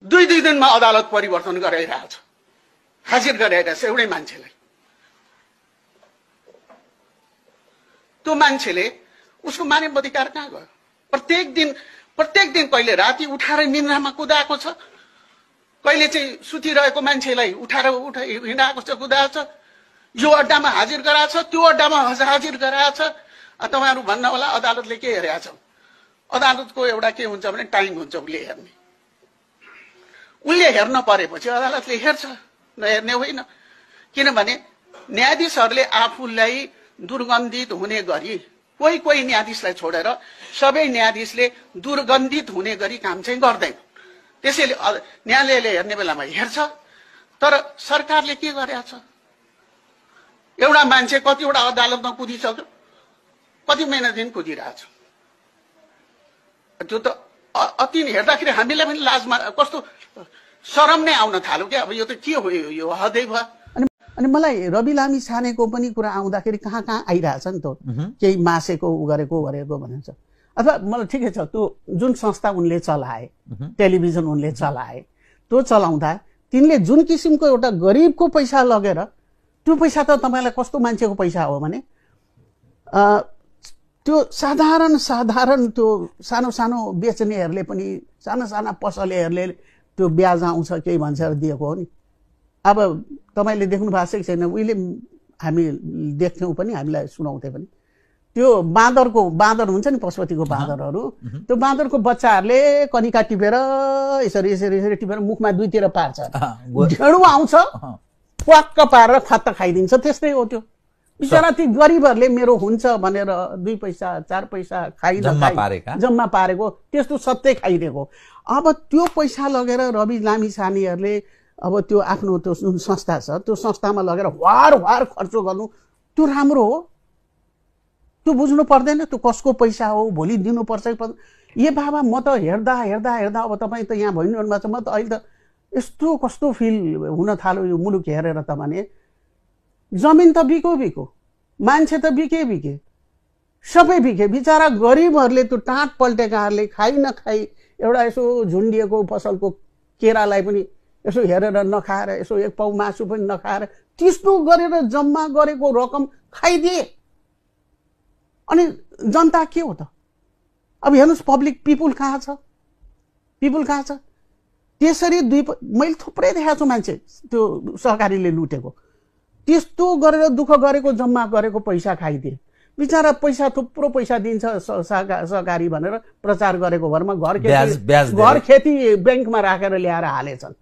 दुई दिनमा अदालत परिवर्तन गराइरहेछ, हाजिर गराइरहेछ एउटै मान्छेलाई। त्यो मान्छेले उसको मानव अधिकार कहाँ गयो? प्रत्येक दिन कहिले राति उठाएर निन्द्रामा कुदाएको छ, कहिले चाहिँ सुतिरहेको मान्छेलाई उठाएर हिँडाएको छ, कुदाएको छ, यो अड्डामा हाजिर गराएको छ, त्यो अड्डामा हाजिर गराएको छ। तपाईहरु भन्न होला अदालतले के हेरेको छ? अदालतको एउटा के हुन्छ भने टाइम हुन्छ उसले हेर्ने। उसले हेर्न परेपछि अदालतले हेर्छ, नहेर्ने होइन। किनभने न्यायाधीशहरूले आफूलाई दुर्गन्धित हुने गरी, कोही न्यायाधीशलाई छोडेर सबै न्यायाधीशले दुर्गन्धित हुने गरी काम चाहिँ गर्दैन। त्यसैले न्यायालयले हेर्ने बेलामा हेर्छ। तर सरकारले के गरेको छ? एउटा मान्छे कतिवटा अदालतमा कुदिसक्यो, कति महिनादेखि कुदिरहेछ। त्यो त अति हेर्दाखेरि हामीलाई पनि लाजमा कस्तो शरम नै आउन थाल्यो क्या। अब यो त के हो, यो हदै भयो। अनि मलाई रवि लामी छानेको पनि कुरा आउँदाखेरि कहाँ आइरहेछ नि त, केही मासेको गरेको भनिन्छ। अथवा मलाई ठिकै छ, त्यो जुन संस्था उनले चलाए, टेलिभिजन उनले चलाए, त्यो चलाउँदा तिनले जुन किसिमको एउटा गरिबको पैसा लगेर, त्यो पैसा त तपाईलाई कस्तो मान्छेको पैसा हो भने त्यो साधारण त्यो सानो बेच्नेहरूले पनि, साना पसलेहरूले त्यो ब्याज आउँछ केही भन्छ दिएको हो नि। अब तपाईले देख्नु भएको छ कि छैन, उहिले हामी देख्थ्यौँ पनि, हामीलाई सुनाउँथे पनि। त्यो बाँदर हुन्छ नि, पशुपतिको बाँदरहरू, त्यो बाँदरको बच्चाहरूले कनिका टिपेर यसरी टिपेर मुखमा दुईतिर पार्छ, ढेँडो आउँछ प्वाक्क पारेर खत्त खाइदिन्छ। त्यस्तै हो त्यो। बिचरा ती गरिबहरूले मेरो हुन्छ भनेर 2 पैसा 4 पैसा जम्मा पारेको त्यस्तो सत्तै खाइदिएको। अब त्यो पैसा लगेर रवि लामी छानेहरूले अब त्यो आफ्नो त्यो जुन संस्था छ, त्यो संस्थामा लगेर वार खर्च गर्नु त्यो राम्रो हो? त्यो बुझ्नु पर्दैन? त्यो कसको पैसा हो, भोलि दिनुपर्छ कि पर्दैन? ए बाबा, म त हेर्दा अब तपाईँ त यहाँ भइरहनु भएको छ, म त अहिले त यस्तो कस्तो फिल हुन थाल्यो यो मुलुक हेरेर त भने। जमिन त बिको, मान्छे त बिके, सबै बिके। बिचरा गरिबहरूले त्यो टाँट पल्टेकाहरूले खाइ नखाई एउटा यसो झुन्डिएको फसलको केरालाई पनि यसो हेरेर नखाएर, यसो एक पाउ मासु पनि नखाएर त्यस्तो गरेर जम्मा गरेको रकम खाइदिए। अनि जनता के हो त? अब हेर्नुहोस्, पिपुल कहाँ छ? त्यसरी मैले थुप्रै देखाएको छु मान्छे त्यो सहकारीले लुटेको। त्यस्तो गरेर दुःख गरेको जम्मा गरेको पैसा खाइदिए। बिचरा पैसा थुप्रो पैसा दिन्छ सहकारी भनेर प्रचार गरेको भरमा घर खेती ब्याङ्कमा राखेर ल्याएर हालेछन्।